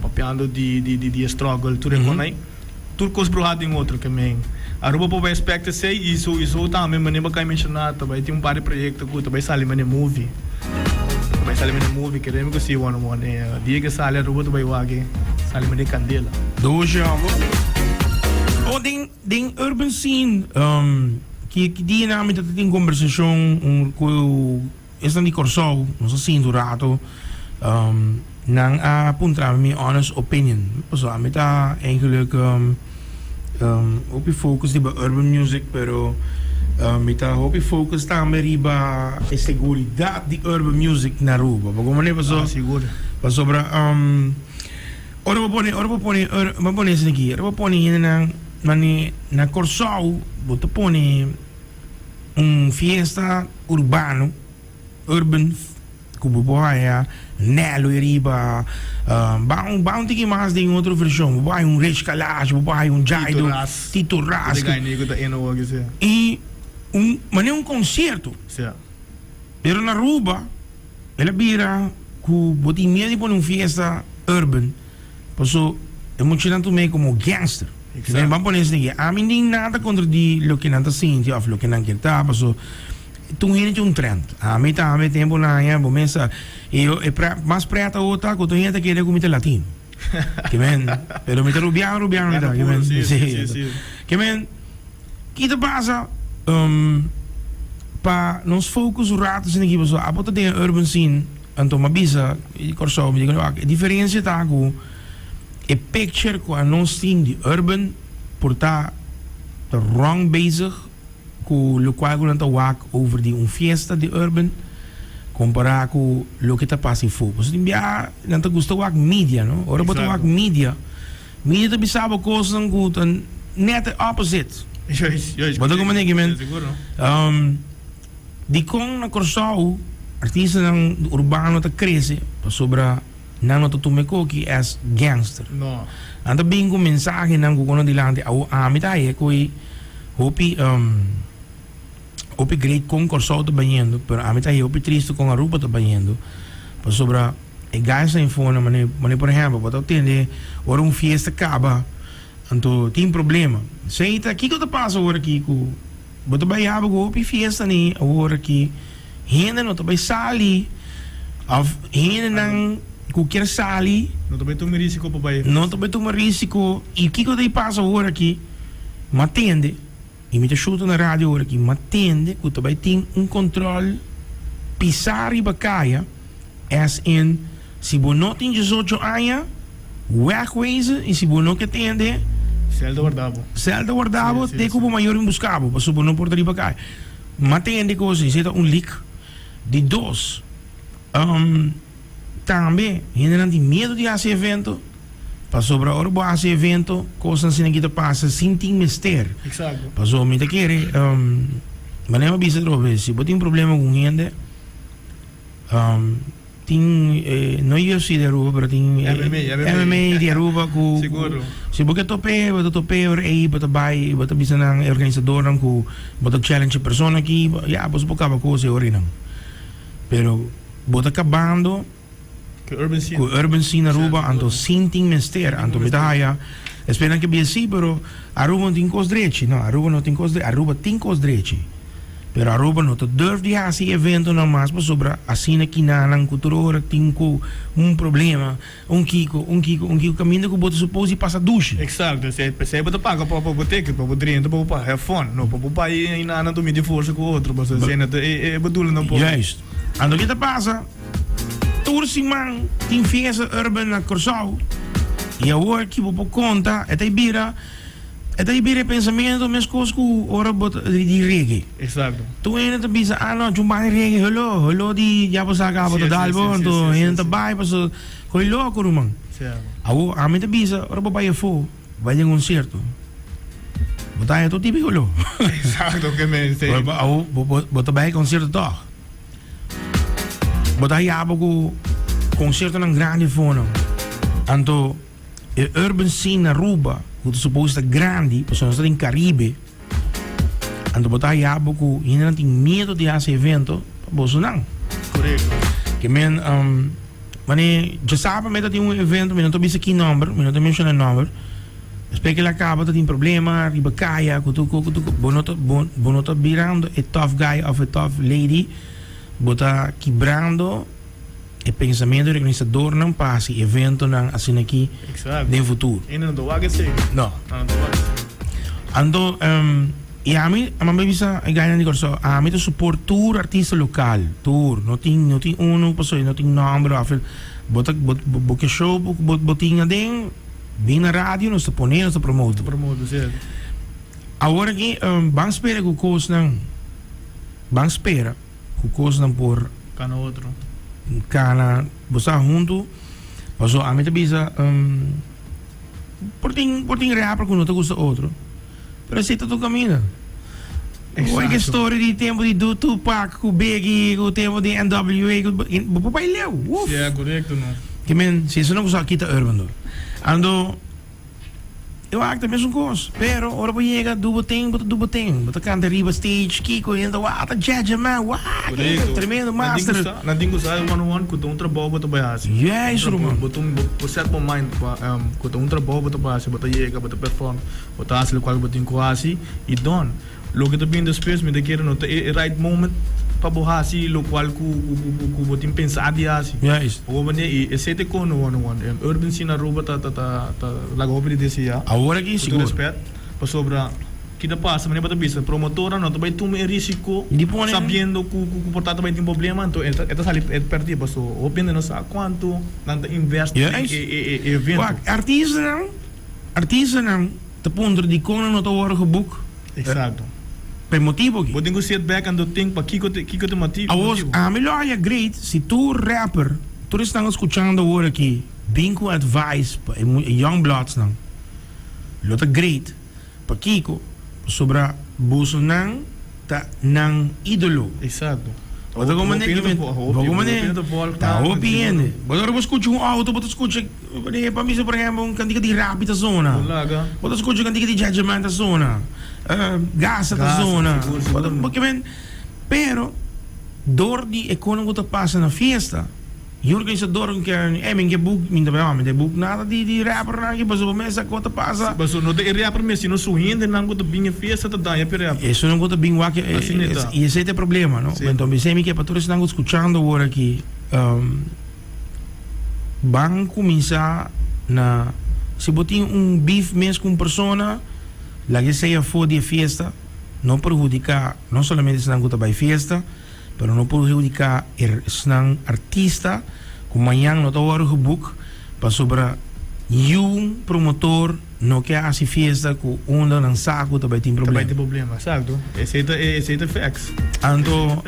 Papiando di di di di e struggle tur e kon ai. Tur kos bruhá den otro ke men. Aruba por bai expect esei i so i so tambe manera bo kai menshoná ta bai tin un par di proyekto ku ta bai sali manera movie. Ta bai sali manera movie keremi ku si one one e dia ke sali Aruba ta bai wak e sali manera kandela. Doshi homber. Oh den den urban scene ki ki dia nan mi ta tin kombersashon un ku Esnan di Kòrsou, nos a sinti un rato, nan a puntra mi mi honest opinion. Pasobra ami ta eigenlijk hopi focus riba urban music, pero mi ta hopi focus tambe riba e seguridad di urban music na Aruba. Bo comprende? Paso, pasobra ora bo pone, ora bo pone, bo pone esaki aki, ora bo pone hendenan mane na Kòrsou bo ta pone. Un fiesta urbano, urban, ku bo por haña Nelo ei riba, ba un ba un tiki mas den otro vershon, bo por haña un Rich Kalash, bo por haña un Jaido, Tito Ras, i un manera un konsierto. Pero na Aruba el a bira ku bo tin miedu di pone un fiesta urban. Paso e muchanan tum'é komo gangster. Exacto. Ban pone esei. Ami nin nada kontra di loke nan ta sinti òf loke nan kier ta, paso tur hende tin un trend. Ami tambe e tempu nan haña bo mes sa e e mas prèt awor ta ku tur hende ta kere ku mi ta latino. Ke men, pero mi ta rubiano rubiano mi ta. Ke men, si, si. Ke men, ki ta pasa pa nos focus un rato esaki paso abo ta den e urban scene. Anto m'a bisa di Kòrsou, mi di ku e diferensia ta ku e picture ku anos tin di urban por ta ta wrong bezig ku lokual ku nan ta wak over di un fiesta di urban kompará ku loke ta pasa afó. Pasobra tin bia nan ta gusta wak media no, ora bo ta wak media, media ta bisa bo kosnan ku ta net e opposite. Bo ta komprende kimen? Dikon na Kòrsou artistanan urbano ta krese? Pasobra nan no ta tuma e koki as gangster. Nan ta bin ku mensahenan ku kono dilanti. Awor ami ta haye ku e hopi hopi great kon Kòrsou ta bayendo, pero ami ta haye hopi tristu kon Aruba ta bayendo. Pasobra e guysnan ei fonan, manera por ehèmpel bo ta tende ora un fiesta kaba anto tin problema. Esei ta kiko ta pasa awor aki ku. Bo ta bai haba ku hopi fiesta ni awor aki hende no ta bai sali of hendenan ku kier sali. No ta bai tuma risiko pa bai e fiesta. No ta bai tuma risiko i kiko ta pasa awor aki m'a tende i mi ta shuta na radio awor aki m'a tende ku ta bai tin un control pisa riba kaya. As in, si bo no tin diesocho aña, wegwezen y si bo no ke tende, Sel ta warda bo. Sel ta warda bo te ku bo mayor bin buska bo, pasobra bo no por ta riba kaya. Ma tende kos esei ta un leak. Di dos, tambe hendenan tin miedu di hasi evento, pasobra ora bo hasi evento, kosnan asina ki ta pasa sin tin mester. Pasobra mi ta kere, manera mi a bisa atrobe, si bo tin problema ku un hende, Tin no UFC di Aruba pero tin MMA di Aruba ku si bo ke top'é bo ta top'é ora ei bo ta bai bo ta bisa nan e organisadornan ku bo ta challenge e persona aki ya boso por kaba kos e ora einan pero bo ta kabando ku urban scene Aruba anto sin tin mester anto mi ta haya espe nan ke bia si pero Aruba no tin kos drechi no Aruba no tin kos Aruba tin kos drechi. Pero Aruba no ta durf di haci eventonan mas pasobra asina kinanan cu tur ora tin cu un problema, un kico, un kico, un kico caminda cu bo ta suppose di pasa dushi. Exacto, esey, p'esey bo ta paga pa bo ticket, pa bo drenta, pa bo pa have fun, no pa bo bay einanan ta midi forsa cu otro, pasobra esey no ta e e bedoeling tampoco. Juist. Anto ke ta pasa? Tur siman tin fiesta urban na Corsou y awor ki bo por conta e ta bira. E ta bira e pensamiento meskos ku ora bo ta di reggae. Exacto. Tur hende ta bisa, ah no, chumba di reggae, holo, holo di ya bo sa kaba ta dal bo, anto hende ta bai paso koe loko ruman. Awor ami ta bisa, ora bo bai afó, bai den konsierto, bo ta haña tur tipo di holo. Exacto, ke men si. Awor bo ta bai konsierto tòg. Bo ta haña bo ku konsiertonan grandi afó nan. Anto. E urban scene na Aruba ku ta supos ta grandi pasobra nos ta den Caribe anto bo ta haya bo ku hendenan tin miedo di hasi evento pa boso nan. Korekto. Ke men. Mane djasabra mi ta tin un evento, mi no ta bisa ki nomber, mi no ta menciona nomber. Despues ke el a kaba ta tin problema riba kaya ku tur ku tur ku. Bo no ta bo bo no ta birando e tough guy of e tough lady, bo ta kibrando e pensamentu di organisadornan pa hasi eventonan asina aki Exacto. den futuro. Hende no ta wak esei. No. Nan no ta wak esei. Anto i ami a manda bisa e guynan di Kòrsou, ami ta support tur artista lokal, tur. No tin no tin unu pasobra no tin nòmber òf bo ta bo bo ke show bo bo tin aden. Bin na radio nos ta pone, nos ta promote. Promote, cierto. Awor aki ban spera cu cosnan, ban spera cu cosnan por. Cana otro. Cana, bo sa hunto, paso ami ta bisa por tin, por tin rapper cu no ta gusta otro, pero esey ta tur caminda. Exacto. Oye ke story di tempo di du Tupac cu Biggie cu tempo di NWA cu bo por bay leu. Uf. Sí, correcto no. Ke men si eso no cu sa kita Urban do. Ando e wak ta mesun cos pero ora bo yega du bo ten bo ta du bo ten bo ta canta riba stage kico hende ta wak ta jeje man wak Correcto. tremendo master. Nan tin cu sa e one on one cu ta un trabou bo ta bay haci. Juist ruman. Bo ta bo set bo mind pa cu ta un trabou bo ta bay haci bo ta yega bo ta perform. Bo ta hasi lokual ku bo tin ku hasi i done. Loke ta bini despues mi ta kere no ta e right moment pa bo hasi lokual ku ku bo tin pensa di hasi. Juist. Bo comprende? I esei ta e kono one one. Urban scene Aruba ta ta ta ta laga hopi di desea. Awor aki Ku tur sigur. respet. Pasobra ki ta pasa manera bo ta bisa promotornan no ta bai tuma e risiko Di pone. sabiendo ku ku ku por ta ta bai tin problema anto e ta e ta sali e ta perdi paso hopi hende no sa kuantu nan ta invest den Juist. e e e evento. Wak, artistanan. Artistanan ta puntra dikon nan no ta wòrdu gebuk. Exacto. Pa e motibu aki. Bo tin ku sit back anto think pakiko te kiko te motibu. Awor, ami lo haya great si tur rapper, tur esnan ku skuchando awor aki bin ku advice pa e young bloodsnan. Lo ta great. Pakiko? Pasobra bosonan ta nan idolo. Exacto. Bo ta komprende? Bo komprende? Ta hopi hende. Bo ta ora bo skucha un auto, bo ta skucha, pa mi por ehempel, un kantika di Rapi ta zona. Bo ta skucha un kantika di Judgment ta zona. Gaza ta zona. Bo ke men, pero dor di e konan ku ta pasa na fiesta. E organisador ke ey mi ke book mi ta bay mi ta book nada di di rappernan aki pasobra bo mes sa kon ta pasa. Si pasobra no ta e rapper mes sino su hendenan ku ta bin e fiesta ta daña p'e rapper. Esunnan ku ta bin wak Asina e ta. y esey ta e problema no. Si. Enton bisey mi ke pa tur esnan ku ta skuchando awor aki ban kuminsa na si bo tin un beef mes ku un persona laga esey afo di e fiesta no perhudika no solamente esnan ku ta bay fiesta. Pero no por perhudica esnan artista cu mañan no ta wordo geboek pasobra niun promotor no ke haci fiesta cu unda nan sa cu ta bay tin Ta problema. bay tin problema, exacto. Esey ta esey ta facts. Anto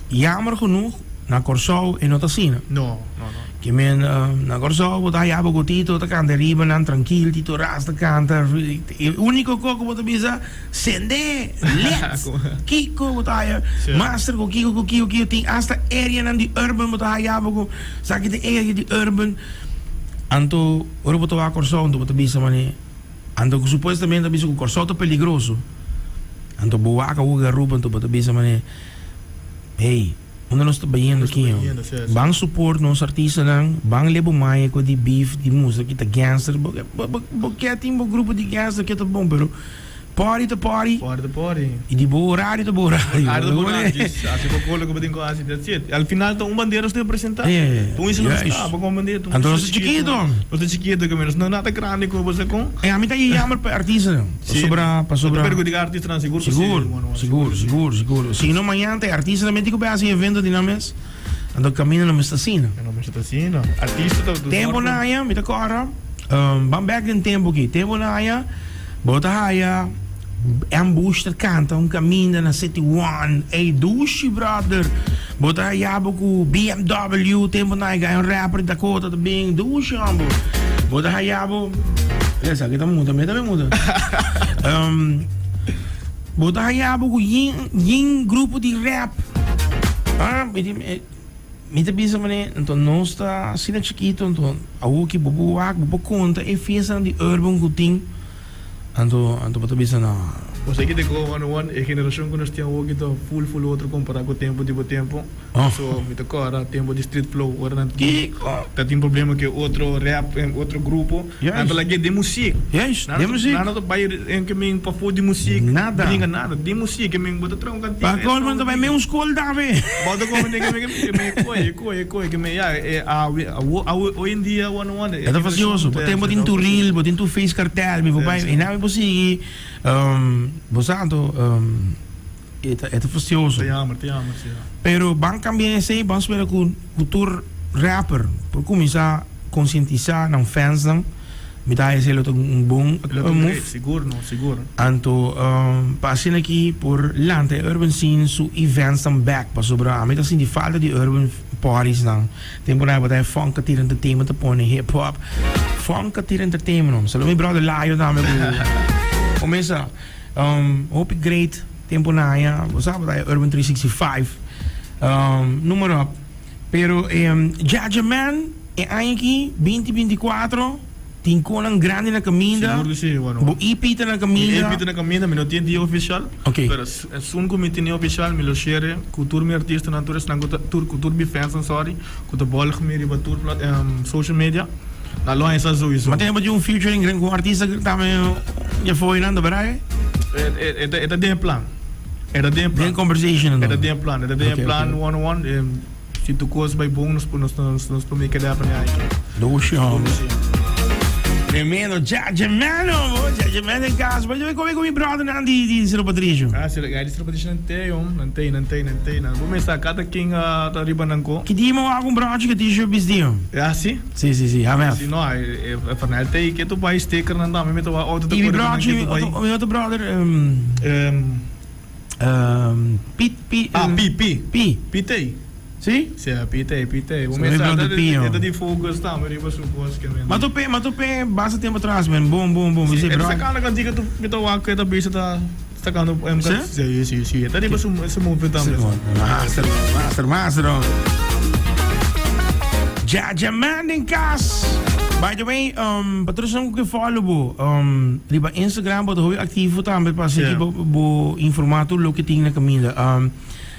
jammer genoeg na Corsou e no ta asina. No, no, no. Ke men na Corsou bo ta haya bo cu Tito ta canta riba nan trankil, Tito Ras ta canta, e unico co cu bo ta bisa. Sende, let, kiko bo ta haya, master ku kiko ku kiko kiko tin hasta areanan di urban bo ta haya bo ku sa ki ta area di urban. Anto ora bo ta wak Kòrsou anto bo ta bisa mane anto ku supuestamente ta bisa ku Kòrsou ta peligroso anto bo wak awor Aruba anto bo ta bisa mane hey unda nos ta bayendo aki ban support nos artistanan ban lebo maya ku di beef di mustra ki ta gangster bo bo ke tin bo grupo di gangster ke ta bon pero Party ta party. Party ta party. Y di bo horario ta bo horario. Horario ta bo horario. Djis haci bo colo cu bo tin cu haci. That's it. Al final ta un bandera nos ta representa. Yeah. Ta un isla nos ta. Bo comprende? Ta un Anto nos ta chikito. Nos ta chikito que nos no nada grandi cu bo sa con. E ami ta jammer pa e artistanan. Si. Pasobra, pasobra. No ta perjudica artistanan sigur cu si. Sigur, sigur, sigur, sigur. Si no mañana ta e artistanan menti cu bay haci evento di nan mes. Anto caminda no mester asina. No mester asina. Artista ta. Tempo na aña mi ta corda. Ban bek den tempo aki. Tempo na aña bo ta haya Ambush ta canta un caminda na City One. Ey dushi brother. Bo ta haya bo cu BMW tempo na aña un rapper di Dakota ta bin dushi hombo. Bo ta haya bo. Esaki ta muda mi tambe muda. Bo ta haña bo ku yin yin grupo di rap. Ah, mi di mi ta bisa manera, anto nos ta asina chikito, anto awoki bo por wak, bo por konta e fiestanan di urban ku tin, anto anto bo ta bisa no. Bo sa ki te ko one one e generashon ku nos tin awoki ta full full otro kompará ku tempu di bo tempu. So mi ta kòrda tempu di street flow ora nan ta tin problema ku e otro rap en otro grupo nan ta lag'é den musik. Nan no ta bai en ke men pafó di musik bringa nada den musik ke men bo ta traha un kantika. Pa kolmo nan ta bai men un skol tambe. Bo ta komprende ke men ke men e koe e koe e koe ke men ya e awe awo awe hoy en dia one one. E ta fasioso bo tin bo tin tur reel bo tin tur face kartel mi bo bai i nan mi por sigui bo sa anto. E ta e ta fastioso. Ta jammer, ta jammer, si. Pero ban cambia esey, ban spera cu cu tur rapper por cuminsa concientisa nan fansnan. Mi ta haya esey lo ta un bon Lo ta move. great, sigur no, sigur. Anto pa asina aki por lanta e urban scene su eventsnan bek, pasobra ami ta sinti falta di urban parties-nan. Temporada bo ta e Funk Katira Entertainment ta pone hip hop. Funk Katira Entertainment, hombre. Saludo mi brother Layo tambe cu cuminsa. Hopi great tempo na aña, bo sa bo ta Urban 365, noem maar op. Pero Jaja Man e aña aki binti 24 tin konan grandi na kaminda. Sigur ku si, bueno. Bo EP ta na kaminda. Mi EP ta na kaminda, mi no tin dia ofisial. Ok. Pero esun ku mi tin dia ofisial mi lo share ku tur mi artistanan, tur esnan ku ta, tur ku tur mi fansnan sorry, Ku ta volg mi riba tur social media. Na lo hesa souiso. Ma tin un featuring ku un artista tambe dje fo'i nan ta berai? E ta den e plan. E ta den e plan. Den conversation E ta den e plan. E ta den e plan one on one. Si tur kos bai bon nos nos por make it happen aki. Dushi homber. Tremendo. Jaja Man homber. Jaja Man den kas. Bai bai kobe ku mi brother nan di di Cerro Patricio. Ah, Cerro, di Cerro Patricio nan tei hom. Nan tei, nan tei, nan tei. Nan bo mester kada ken ta riba nan ko. Ki dia mi wak un brochi ku t-shirt bisti hom? Ah, si? Si, si, si. HMF. Si no, e Fernel tei ke tu bai sticker nan tambe mi ta wak auto ta I mi kore ku nan brochi, ke tu bai. mi otro brother, Piet, Piet. Ah, Pi, Pi. Pi. Pi tei. Si? Si, Pi tei, Pi tei. Bo So, mi mester brother Pi, e ta di focus tambe riba su cos ke men. Ma tope, ma tope basta tempo atras men. Bon, bon, bon. Mi Si, si e ta bro. sacando cantica tu mi ta wak ku e ta bisa ta sacando em Si? Si, si, si. E ta riba su su movie tambe. Master, master, master. Jaja man den kas. By the way, um, pa tur esnan ku ke follow bo, um, riba Instagram bo ta hopi aktivo tambe pa asina Yeah. bo, bo informa tur loke tin na kaminda. Um,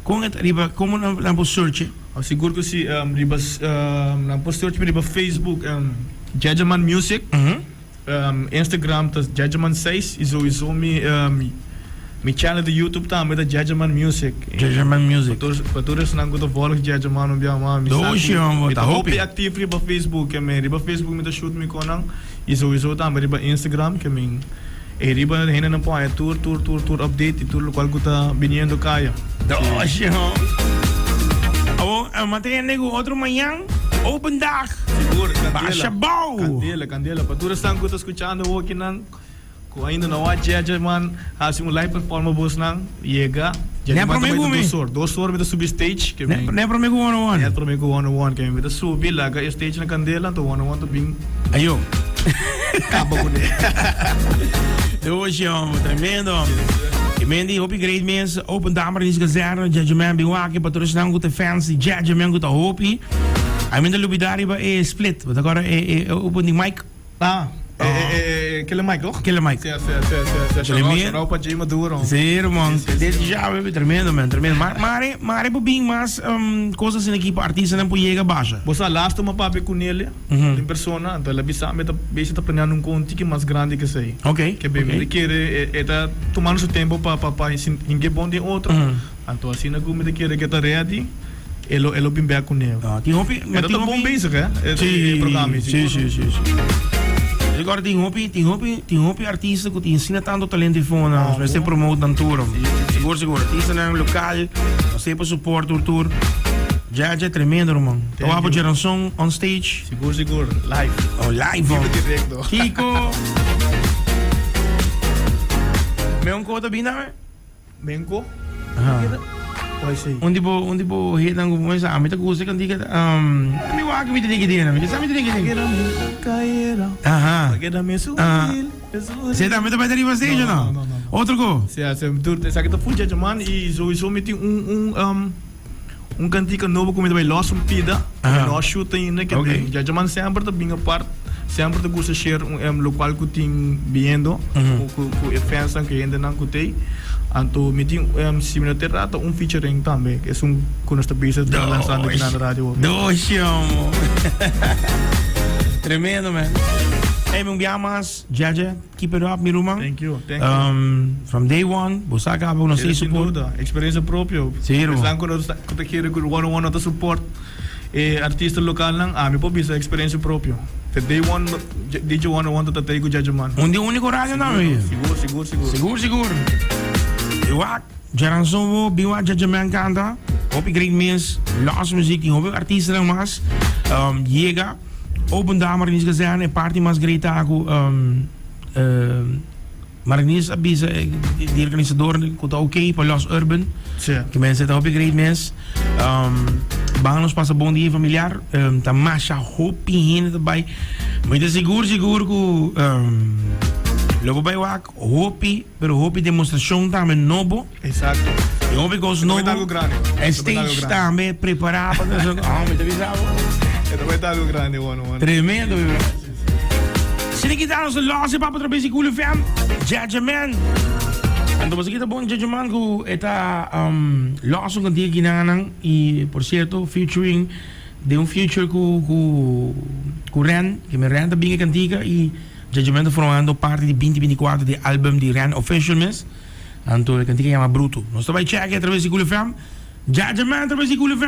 kon et riba, komo nan, nan por search e? Oh, sigur ku si, um, riba, um, nan por search mi riba Facebook, um, Jajaman Music. Mhm. Instagram ta Jajaman 6 y souiso mi mi channel di YouTube tambe ta Jajaman Music. Jajaman Music. Pa tur esnan ku ta volg Jajaman un bia mas mi sa ku mi ta hopi actief riba Facebook ke men riba Facebook mi ta shoot mi konan y souiso tambe riba Instagram ke men e riba hendenan por haña tur tur tur tur update y tur lokual ku ta biniendo kaya. Doshi homber. Awor mantene ku otro mañan open dag. Sigur, kandela. Basha bou! Kandela, kandela. Pa tur esnan ku ta skuchando awokinan, ku ainda no a Jeje man hasi un live performa bosnan, yega. Jeje man ta bai ta dos or. Dos or mi ta subi stage. Ke mi. Net prome ku one on one. Net prome ku one on one. Ke mi ta subi, laga e stage na kandela, anto one on one ta bin. Ayo. Kaba kuné. Dushi homber, tremendo homber. I men di hopi great mes, open damer di kazerne, Jeje man bin wak pa tur esnan ku ta fans di Jeje man ku ta hopi. Ai mi ta lubida riba e split. Bo ta acorda e e opening mic? Ah, e e e Killer Mike toch? Killer Mike. Si, si, si, si, si. Shout out, shout out pa Jay Maduro. Si, ruman. Desde ya, baby, tremendo, man, tremendo. Ma, mare, mare por bin mas um, cosas asina aki pa artistanan por yega basha. Bo sa, laatste mi a papia cu Nelia, den persona, anto el a bisa mi ta besi ta planeando un con tiki mas grandi ke esey. Ok, Ke be, mi ta kere, e ta tumando su tempo pa, pa, pa hinke bon den otro. Anto asina ku mi ta kere ke ta ready, e lo e lo bin bek kuné. Ah, tin hopi, E ta tin bon hopi. bezig hè, e Sí, e programa ei, sí, sigur sí, no? sí, sí. Yo kòrda tin hopi, tin hopi, tin hopi artista ku tin asina tantu talento ei for nan, nos mester promote nan tur. Sí, sí, sí. Sigur, sigur. Artistanan lokal, nos ta por support tur tur. Djadja tremendo ruman. Ta Thank wak you. Djeranson on stage. Sigur, sigur. Live. Oh, live Vivo hom. directo. Kiko. Me un kota bina me? Menko? Aha. Oi si. Un di bo, un di bo hitnan ku bo mesa, ami ta gusta e kantika, um, mi wak mi ta den ki den, mi sa mi ta den ki den. Keda mi caera. Aha. Keda mi sutil, Ah. mi sutil. Se tambe ta bai ta riba stage o no? No, no, no, no. Otro ko? Si, si, tur, esaki ta full jaja man y sowieso mi tin un, un, um, un kantika nobo ku mi ta bai los un pida, ku mi no a shoot ainda, ke Ok. den jaja man semper ta bin apart. Semper ta gusta share un locual cu tin biendo cu cu e fansnan cu e hendenan cu t'ey. Anto mi tin si mi no ta erra ta un featuring tambe esun cu nos ta bezig ta lanzando aki na radio. Doshi homo. Tremendo man. Ey mi un bia mas Jeje keep it up mi ruman. Thank you thank you. From day one bo sa caba cu nos tin support. Sin duda experiencia propio. Si ruman. Esnan cu ta kere cu 101 no ta support. E artista localnan, ami por bisa experiencia propio. Te day one DJ 101 ta ta tey cu Jaja Man. Un di unico radio nan oye. Sigur, sigur, sigur. Sigur, sigur. Y wak, djaranson bo bin wak Jaja Man canta. Hopi great mes, los muziek tin hopi artistanan mas. Um, yega, open dag Marinies Kazerne, e party mas great ta cu um, um, Marinies a bisa di organisador ku ta ok pa Los Urban. Sí. Ke mensen ta hopi great mes. Um, ban nos pasa bon dia familiar. Um, ta masha hopi hende ta bai. Mi ta sigur sigur ku um, lo bo bai wak hopi, pero hopi demostrashon tambe nobo. Exacto. Y hopi cos nobo. algo grande. E stage tambe prepara pa nos. Ah, mi ta bisa bo. E ta bay algo grande, bueno, bueno. Tremendo, mi bro. Sini kita nos los papa traves di Cool FM. Jaja Man. Anto basta kita bon Jaja Man ku eta um, los un kantiga kinanan y por cierto featuring de un future ku ku ku Ren, que me Ren ta bin e kantiga y Jaja Man ta formando parte di 2024 di album di Ren Official mes. Anto e kantika yama Bruto. Nos ta bai chèk atraves di Cool FM. Jaja Man atraves di Cool FM.